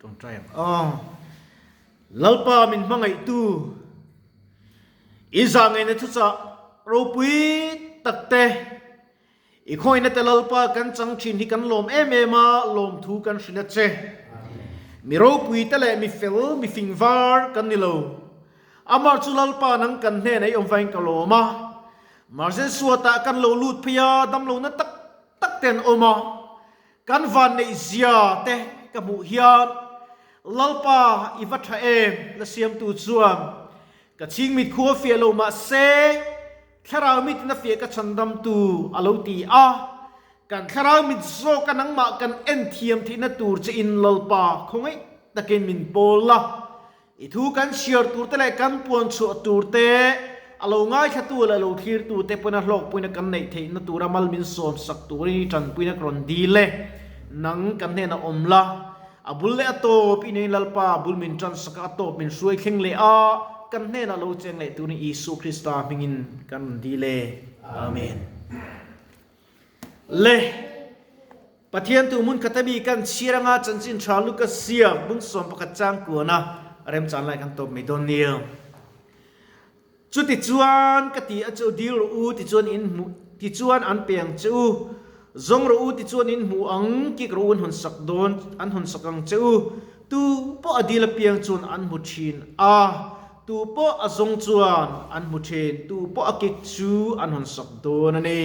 Tawngtai ang aw. Lalpa min hmangaihtu, i zahngaihna thuchah ropui tak te, i khawihna te Lalpa kan chang thin hi kan lawm em em a, lawmthu kan hrilh a che. Mi ropui te leh mi fel, mi fing var kan ni lo. Amah chu Lalpa nang kan hnenah i awm vain ka lawm a. Marzen suatah kan lo lut phei a, damlohna tak tak te an awm a. Kan vanneih zia te ka hmuh hian Lalpa i va tha em la siamtu chuan ka chhingmit khu a fiah lo mahse thlarau mitin a fiah ka chhandamtu a lo ti a, kan thlarau mit zawka nangmah kan en thiam theihna tur che in Lalpa khawngaih takin min pawl la. I thu kan chhiar tur te leh kan puan chhuah tur te, a lo ngaithlatu leh a lo thlirtu te pawhin a hlawkpuina kan neih theihna tura mal min sawm sak turin i tanpuina ka rawn dil e. Nang kan hnenah awm la, a bul leh a tawp i nei Lalpa, a bul min tan sak a, a tawp min hruai thleng leh a, kan hnenah lo cheng leh turin Isua Krista hmingin kan rawn dil e. Amen. Le. Pathian tu hmun khat a mi kan chhiar anga chanchin tha Luka siak bung 11 chang kuana remchan lai kan tawp mai dawn nia. Chutichuan ka ti a chu dil rawh u tichuan in hmu tichuan an pe ang che u, zawng rawh u tichuan in hmu ang, kik rawh u an hawn sak dawn an hawn sak ang che u. Tu pawh a dil apiang chuan an hmu thin a, tu pawh a zawng chuan an hmu thin, tu pawh a kik chu an hawn sak dawn a ni.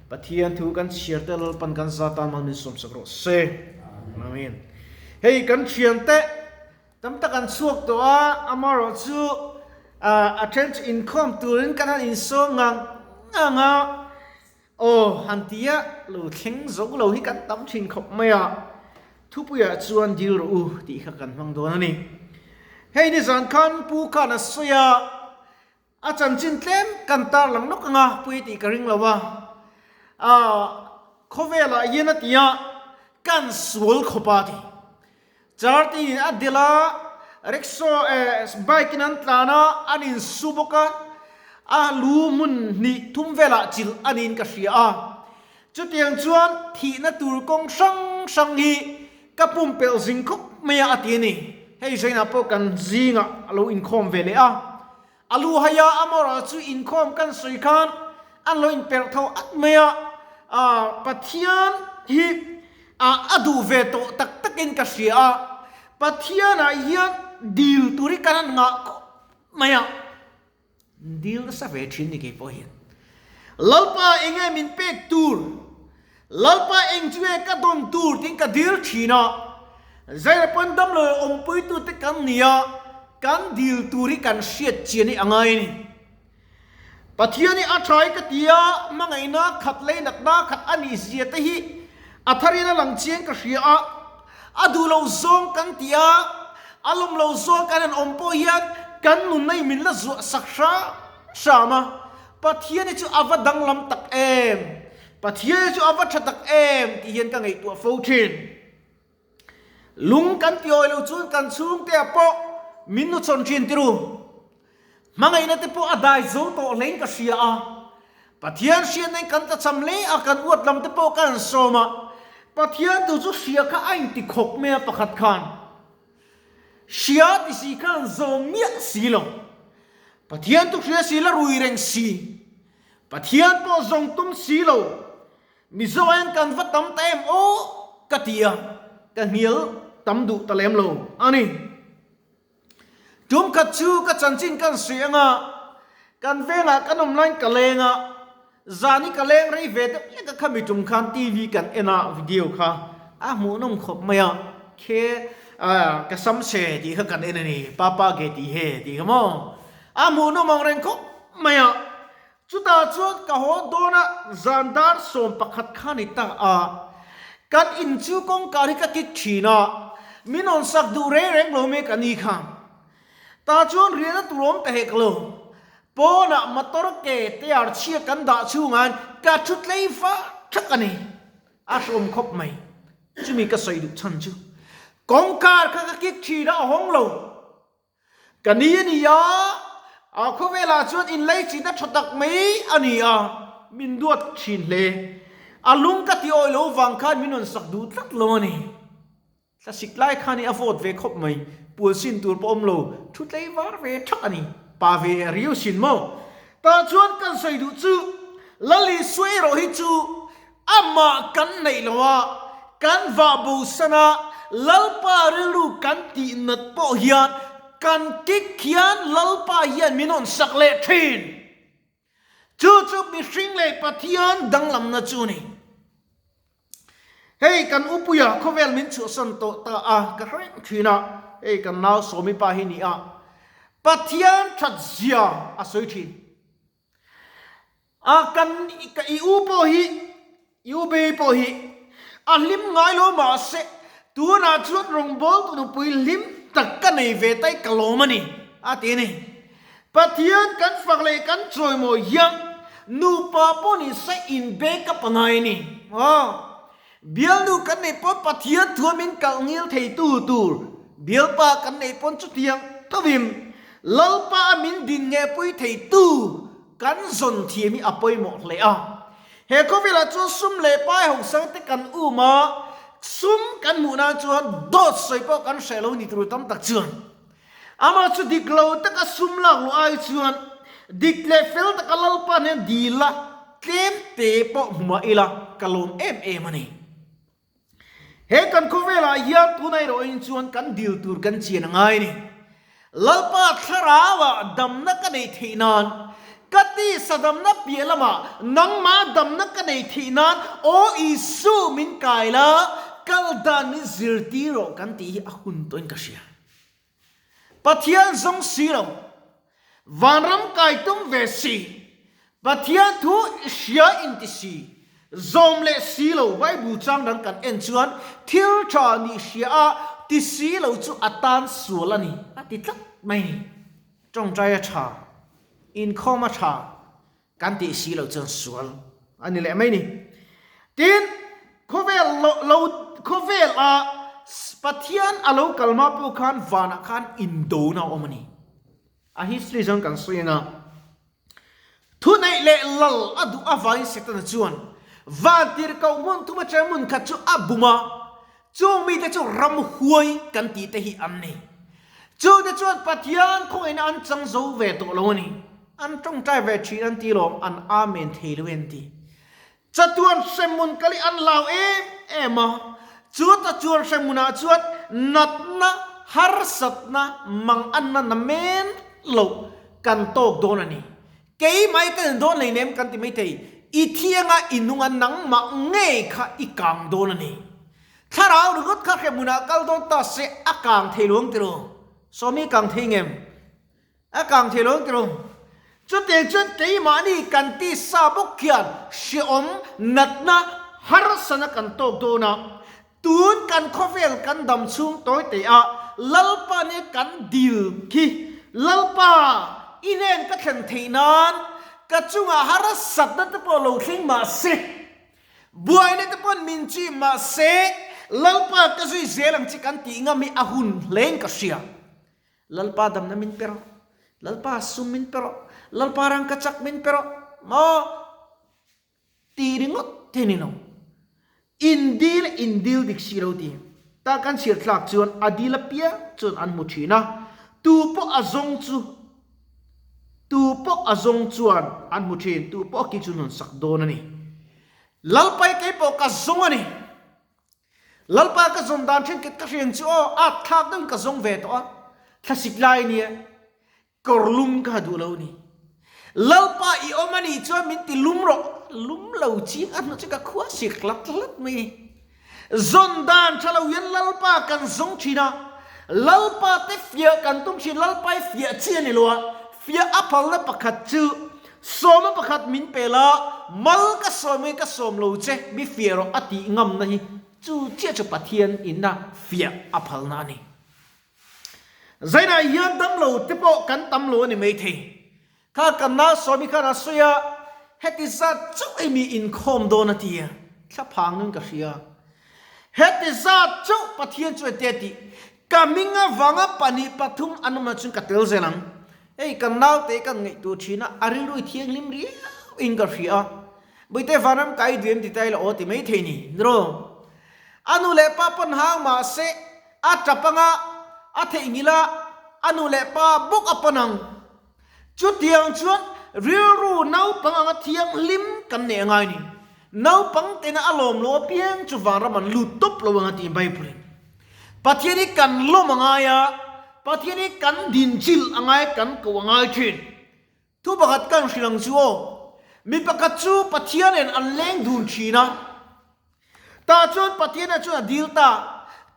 Pathian thu kan chhiar te Lalpan kan za tan mal min sawmsak rawh se. Amen. Hei kan thian te tam tak an chhuak tawh a, amaherawh chu a then chu inkhawm turin kan han insawm ngang ngang a, aw han tia lo thleng zo lo hi kan tam thin khawp mai a, thupuiah chuan dil rawh u tih kha kan hmang dawn a ni. Hei nizan khan Pu khan a sawi a, A chanchin tlem kan tarlang lawk anga pui tih ka ring lo a, aah khawvelah hian a ti a, kan sual khawp a ti. Car te in a delh a, rickshaw eh bike in an tlan a, an insu bawk a, a lu hmun hnih thum velah chilh a niin ka hria a. Chutiang chuan thihna tur kawng hrang hrang hi ka pumpelh zing khawp mai a a ti a ni. Hei Zainah pawh kan zingah a lo inkhawm ve leh a. A lu haia amaherawh chu inkhawm kan sawi khan an lo inperh tho at mai a, Pathian hi a duh ve tawh tak takin ka hria a, Pathianah hian dil tur hi kan han ngah khawp mai a, dil nasa ve thin ni kei pawh hian. Lalpa enge min pek tur, Lalpa eng chu nge ka dawn tur tiin ka dil thin a, Zairapawn damlo awmpuitute kan ni a, kan dil tur hi kan hriat chian hi a ngai a ni. Pathian hi a tha hi ka ti a, hmangaihna khat lei natna khat a nih zia te hi a tharin a lang chiang ka hria a, a duh lo zawng kan ti a, a lawm lo zawng kan han awm pawh hian kan nunna hi min la zuah sak hram hram a, Pathian hi chu a va danglam tak em! Pathian hi chu a va tha tak em tih hian ka ngaihtuah fo thin. Lung kan ti awi lo chuan kan chhungte ah pawh min nuchhawn thin ti ru. Hmangaihna te pawh a dai zo tawh hlein ka hria a. Pathian hriatna in kan tlachham hle a, kan uat lam te pawh ka han sawm a. Pathian tu chu hria kha a inti khawp mai a pakhat khan. Hria ti si khan zawm miah si lo. Pathian tu hria si la rui reng si. Pathian pawh zawng tum si lo. Mizo aiin kan va tam ta em aw ka ti a, ka hnial tam duh ta lem lo a ni. Tum khat chu ka chanchin kan sawi anga kan vengah kan awm laiin ka leng a, zan hi ka leng rei ve deuh lek a khami tum khan TV kan en a video kha a hmuhnawm khawp mai a, khe ka sam se tih kha kan en a ni, papa ge tih he tih kha maw a hmuhnawm ang reng khawp mai a. Chutah chuan ka haw dawn a, zan dar 11 kha ni ta a, kan in chu kawngkar hi ka kik thin a, min rawn sak duh reng reng lo mek a ni kha. Tah chuan riahna tur awm ta hek lo, pawnah motor ke tear chhia kan dah chhungain ka thu tlei fah thak a ni. A hrawm khawp mai. Chumi ka sawi duh chhan chu kawngkar kha ka kik thin a, a hawng lo. Ka ni a ni a, a khawvelah chuan inleichina tha tak mai a ni a, min duat thin hle. A lung ka ti awih lo vang khan min rawn sak duh tlat lo a ni. Thlasik lai khan i a vote ve khawp mai, puan sin tur pawh awm lo, thu tlei var ve thak a ni. Pa ve riau sin maw? Tah chuan kan sawi duh chu, Lali suai erawh hi chu amah kan neih lo a, kan vah bo san a, Lalpa rilru kan tih nat pawh hian kan kik hian Lalpa hian min hawn sak leh thin. Chu chu mihring leh Pathian danglamna chu a ni. Hei kan upuia khawvel min chhuahsan tawh ta a, ka hreng thin a, hei kan nau Sawmi pa hi ni a, Pathian that zia a sawi thin. A kan i u pawh hi, i u Bei pawh hi a hlim ngai lo mahse tunah chuan rawngbawltu nupui hlim tak ka nei ve ta i ka lawm a ni, a ti a ni. Pathian kan fak leh kan chawimawi hian nupa pawh ni se in back up a ngai a ni. Aw, bialnu kan neih pawn Pathian thu min kalh ngil thei tu tur bialpa kan neih pawn chutiang thovin Lalpa a min din nghehpui thei tu kan zawn thiam hi a pawimawh hle a. He khawvelah chuan sum leh pai hosang te kan um a, sum kan hmuh nan chuan dawt sawi pawh kan hreh lo ni tur tam tak chuan. Amah chu dik lo taka sum lak luh ai chuan dik leh fel taka Lalpa hnen dil a, tlem te pawh hmu mah ila ka lawm em em a ni. He kan khawvelah hian tunah erawhin chuan kan dil tur kan chian a ngai a ni. Lalpa thlarauah damna ka neih theih nan, ka tisa damna piah lamah nangmah damna ka neih theih nan Aw Isu min kai la, kal dan min zirtir rawh kan tih hi a hun tawhin ka hria. Pathian zawng si lo, vanram kai tum ve si, Pathian thu hria inti si, zawm leh si lo Bible chang dang kan en chuan thil tha nih hria a ti si lo chu a tan sual a ni a ti tlat mai ni. Tawngtai a tha, inkhawm a tha kan tih si lo chuan sual a ni leh mai ni. Tin, khawvel lo lo khawvel a Pathian a lo kal hma pawh khan vanah khan indona a awm a ni. A history zawng kan sawi anga thuneih leh lal a duh avangin Setana chuan van tirhkoh hmun thum atanga hmun khat chu a bum a, chung mite chu ramhuai kan tih te hi an ni. Chute chuan Pathian khawngaihna an chang zo ve tawh lo a ni. An tawngtai ve thin an ti lawm, an amen thei lo e an ti. Chatuan hremhmun kal hi an hlau em em a, chu chatuan hremhmunah chuan natna, harsatna, manganna na men loh kan tawk dawn a ni. Keimah i ka ni dawn hleinem kan ti maithei, i thianga i nunga nangmah ngei kha i kang dawn a ni. Thlarau ringawt kha hremhmunah kal dawn ta se a kang thei lo ang tiraw? Sawmi kang thei ngem? A kang thei lo ang tiraw? Chutiang chuan keimahni kan ti sa bawk khian hreawm natna harsana kan tawk dawn a, tun kan khawvel kan dam chhung tawi teh a Lalpa nia kan dil khi Lalpa i hnen ka thlen theih nan ka chungah harsatna te pawh lo thleng mah se, buaina te pawn min chim mah se Lalpa ka zui zel ang che kan tih ngam hi a hun hlein ka hria. Lalpa damna min pe rawh, Lalpa sum min pe rawh, Lalpa rangkachak min pe rawh maw ti ringawt te ni lo. In dil in dil dik si lo ti. Ta kan chhiar thlak chuan a dil apiang chuan an hmu thin a, tu pawh a zawng chu tu pawh a zawng chuan an hmu thin, tu pawh a ki chu an hawn sak dawn a ni. Lalpai keipawh ka zawng a ni. Lalpa ka zawn dan thenkhat ka hriang chu aw at thlak deuhin ka zawng ve tawh a, thlasik lai ania kawr lum ka ha duh lo ni. Lalpa i awm a nih chuan min ti lum rawh, lum lo ching a hnu chu ka khua sik hlat hlat mai ni. Zawn dan tha lo hian Lalpa kan zawng thin a, Lalpa te fiah kan tum thin, Lalpa i fiah chi a ni lo a, fiah a phalna pakhat chu Sawma pakhat min pe la, mal ka sawm nge ka sawm lo che, mi fiah rawh a tih ngamna hi chu chiah chu Pathian inna fiah a phalna a ni. Zainah hian damlo te pawh kan tam lo a ni maithei. Kha kan nau Sawmi khan a sawi a, heti zat chauh hi mi inkhawm dawn a ti a, thla phang in ka hria. Heti zat chauh Pathian chu ete a tih, ka hming avanga pahnih pathum an awmna chuan ka tel zel ang. Hei kan naute kan ngaihtuah thin a, a rilru i thianghlim riau in ka hria a. Bawihte vanram kai duh em ti ta ila aw ti mai thei ni, niro. A nu leh pa pawn hang mahse. A tap anga, a theihnghilh a, a nu leh pa bawk a pan ang. Chutiang chuan rilru naupang anga thianghlim kan neih a ngai ni. Naupang tena a lawm lo apiang chu vanram an lut tawp lo ang a ti Bible in. Pathian hi kan lawm a ngai a, Pathian hi kan dinchilh a ngai a, kan koh a ngai thin. Thu pakhat kan hrilh ang chu aw. Mi pakhat chu Pathian nen an leng dun thin a. Tah chuan Pathiana chuan a dil ta.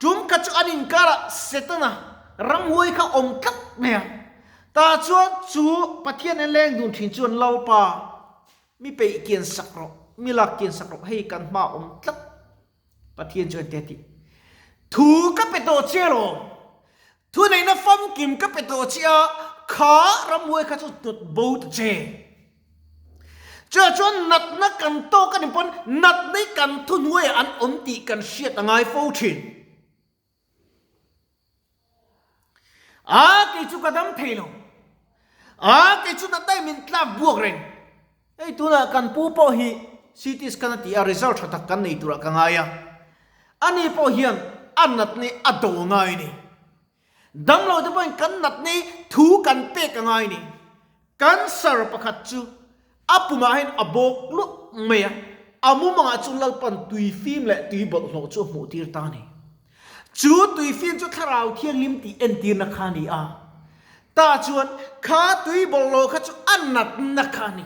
Tum khat chu an inkarah Setana ramhuai kha awm tlat mai a. Tah chuan chu Pathian nen leng dun thin chuan Lalpa, mi peih kian sak rawh, mi lak kian sak rawh, hei kan hma awm tlat. Pathian chuan ti a ti. Thu ka pe tawh che lawm. Thuneihna famkim ka pe tawh che a, kha ramhuai kha chu hnawt bo ta che. Chutah chuan natna kan tawk a ni pawn natna hi kan thuhnuaiah an awm tih kan hriat a ngai fo thin. A kei chu ka dam thei lo. A kei chu natna hi min tlak buak reng. Hei tunah kan pu pawh hi CT scan a ti a, result tha tak kan nei turah ka ngai a. Ani pawh hian a natna hi a do a ngai a ni. Damlo te pawhin kan natna hi thu kan pek a ngai a ni. Cancer pakhat chu a pumah hian a bawk luah mai a, a mumangah chu Lalpan tui fim leh tui bawlhhlawh chu a hmuh tir ta a ni. Chu tui fim chu Thlarau Thianghlim tih entirna kha a ni a. Tah chuan kha tui bawlhhlawh kha chu a natna kha a ni.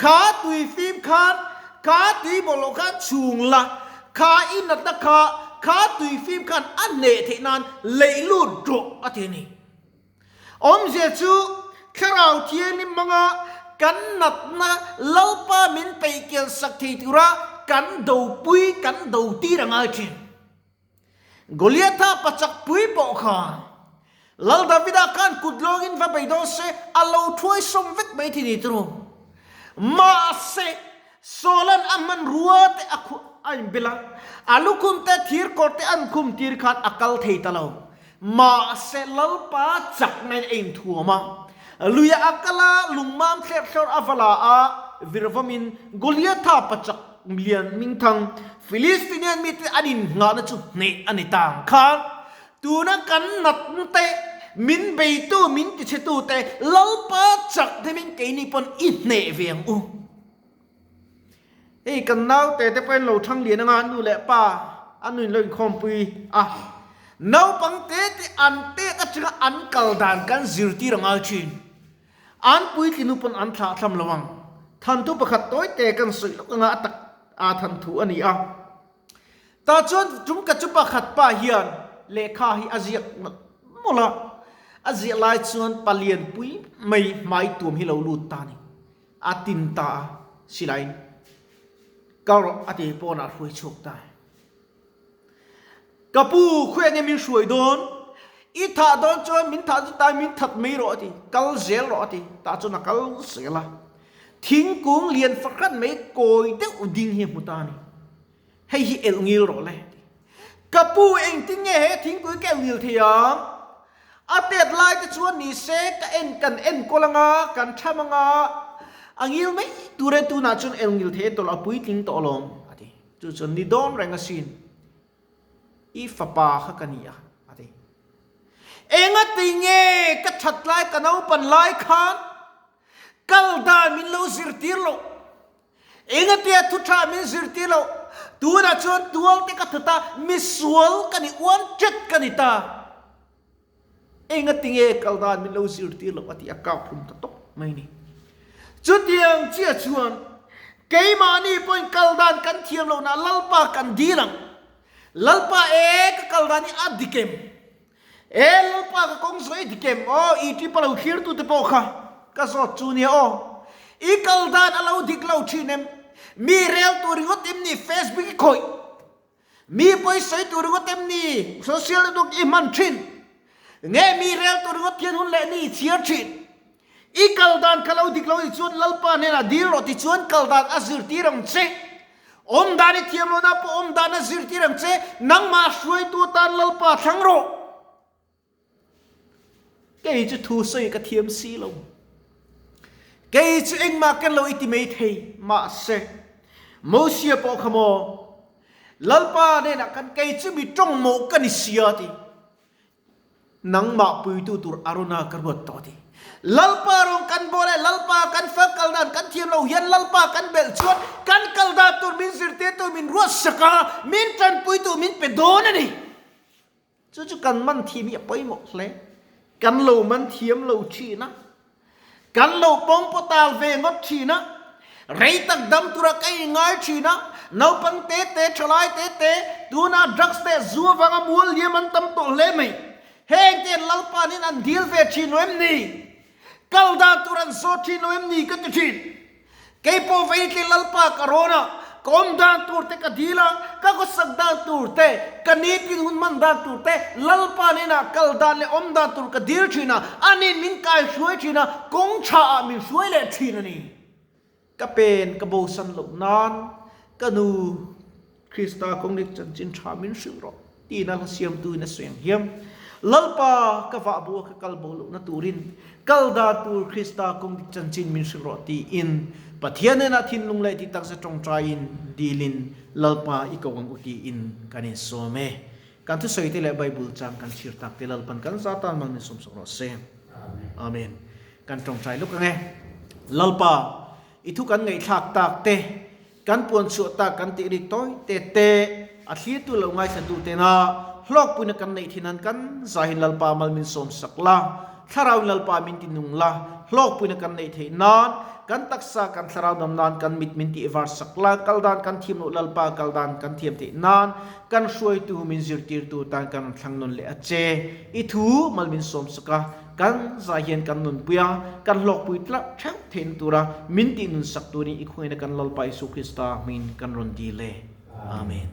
Kha tui fim khan kha tui bawlhhlawh kha chhung la, kha i natna kha kha tui fim khan a hneh theih nan leih lut rawh a ti a ni. Awmzia chu Thlarau Thianghlim hmanga kan natna Lalpa min peihkel sak thei tura kan dopui kan do tir a ngai thin. Goliatha pachak pui pawh khan Lal Davida khan kut lawngin va bei dawn se a lo thuai sawm vek mai thi ni turu. Mahse, Saula'n a hmanrua te a khuh a inbel a, a lukhum te thir kawr te an khum tir khan a kal thei ta lo. Mahse, Lalpa chakna in a inthuam a, luia a kal a, lungmam thlerh thlawr a va la a, virvamin Goliatha pachak Lian Mingthang, Philistinian mite an innghahna chu hneh a ni ta ang khan, tuna kan natna te, min beitu, min tichhetu te, Lalpa chak deuhin keini pawn i hneh ve ang u. Hei kan naute te pawhin lo thang lian anga nu leh pa an nuin lo inkhawmpui a, naupang te te an tet atanga an kal dan kan zirtir a ngai thin. An puitlinu pawn an thlah thlam lo ang. Thanthu pakhat tawi te kan sawi lawk anga a tak a thanthu a ni a. Tah chuan tum ka chu pakhat pa hian lehkha hi a ziak mawlh mawlh a. A ziah lai chuan palian pui mai hmai tuam hi lo lut ta a ni. A tin ta a, silaiin kal rawh a ti pawnah a hruai chhuak ta. Ka pu, khawiah nge min hruai dawn? I thah dawn chuan min thah chu tai min that mai rawh a ti, kal zel rawh a ti, tah chuan a kal zel a. Thingkung lian fahran mai kawi deuh ding hi a hmu ta a ni. Hei hi elh ngil rawh le a ti. Ka pu, engtin nge he thingkui ka elh ngil thei ang? A tet lai te chuan ni se ka en kan enkawl anga, kan tham anga, a ngil mai tur e tunah chuan elh ngil thei a tawlh a puitling tawh alawm a ti. Chu chuan ni dawn reng asin, i fapa kha ka ni a, a ti. Engati nge ka that lai ka naupan lai khan kal dan min lo zirtir loh? Engatia thu tha min zirtir loh? Tunah chuan tual te ka thut a, misual ka ni, uan tet ka ni ta. Engati nge kal dan min lo zirtir loh a tih a kap hlum ta tawp mai ni. Chutiang chiah chuan keimahni pawhin kal dan kan thiam lohna Lalpa kan dil ang. Lalpa e ka kal dan hi a dik em? E Lalpa ka kawng zawh i dik em? Aw i trip a lo thlirtute pawh kha ka zawt chu nia aw. I kal dan a lo dik lo thin em? Mi rel tur ringawt em ni Facebook i khawih? Mi pawi sawi tur ringawt em ni? Social network i hman thin. Nge mi rel tur ringawt hian hun leh ni i chhiar thin. I kal dan kha lo dik lo i chuan Lalpa hnenah dil rawh ti chuan kal dan a zirtir ang che. Awm dan i thiam lohna pawh awm dan a zirtir ang che. Nangmah hruaitu atan Lalpa thlang rawh. Kei chu thu sawi ka thiam si lo. Kei chu engmah ken lo i ti mai thei. Mahse, Mosia pawh kha maw, Lalpa hnenah khan kei chu mi tawng mawh ka ni sia ti. Nangmah puitu tur Arona ka ruat tawh a ti. Lalpa rawng kan bawl e, Lalpa kan fel kal dan kan thiam lo hian Lalpa kan belh chuan kan kal dan tur min zirtirtu min ruat sak a, min tanpuitu min pe dawn a ni. Chu chu kan man thiam hi a pawimawh hle. Kan lo man thiam lo thin a, kan lo pawngpaw tal ve ngawt thin a, rei tak dam tura ka inngai thin a, naupang te te, thalai te te, tuna drugs leh zu avanga mual liam an tam tawh hle mai. Heng te Lalpanin an dil ve thin lo em ni? Kal dan tur an zawt thin lo em ni ka ti thin. Keipawh veitle Lalpa ka rawn a, ka awm dan tur te ka dil a, ka khawsak dan tur te, ka nitin hun hman dan tur te, Lalpa hnenah kal dan leh awm dan tur ka dil thin a, anin min kai hruai thin a, kawng tha ah min hruai leh thin a ni. Ka pen ka bosan loh nan ka nu Krista kawngdik chanchin tha min hrilh rawh tiin a hla siamtu in a sawi ang hiam. Lalpa ka vah bu a ka kal bo lohna turin kal dan tur Krista kawngdik chanchin min hrilh rawh tiin Pathian hnenah thinlung leh tih takzet tawngtaiin dilin Lalpa i ko ang u tiin kan insawm e. Kan thusawi te leh Bible chang kan chhir tak te Lalpan kan za tan mang min sawmsak rawh se. Amen. Kan tawngtai luk ang e. Lalpa i thu kan ngaihthlak tak te Kan puan chhuah tak kan tih rik tawi te te a thlirtu lo ngaithlatu tena hlawkpuina kan neih thin han kan zahin Lalpa mal min sawm sak la, Thlarauin Lalpa min ti nung la, hlawkpuina kan neih theih nan kan taksa kan thlarau dam nan kan mit min tih var sak la, kal dan kan thiam loh Lalpa kal dan kan thiam theih nan kan hruaitu min zirtirtu tan kan rawn thlang nawn leh a che. I thu mal min sawm sak a. Kan zai hian kan nunpui a, kan hlawkpui tlat theuh theihna tura min tih nun sak turin i khawngaihna kan Lalpa Isu Krista hmingin kan rawn dil e. Amen.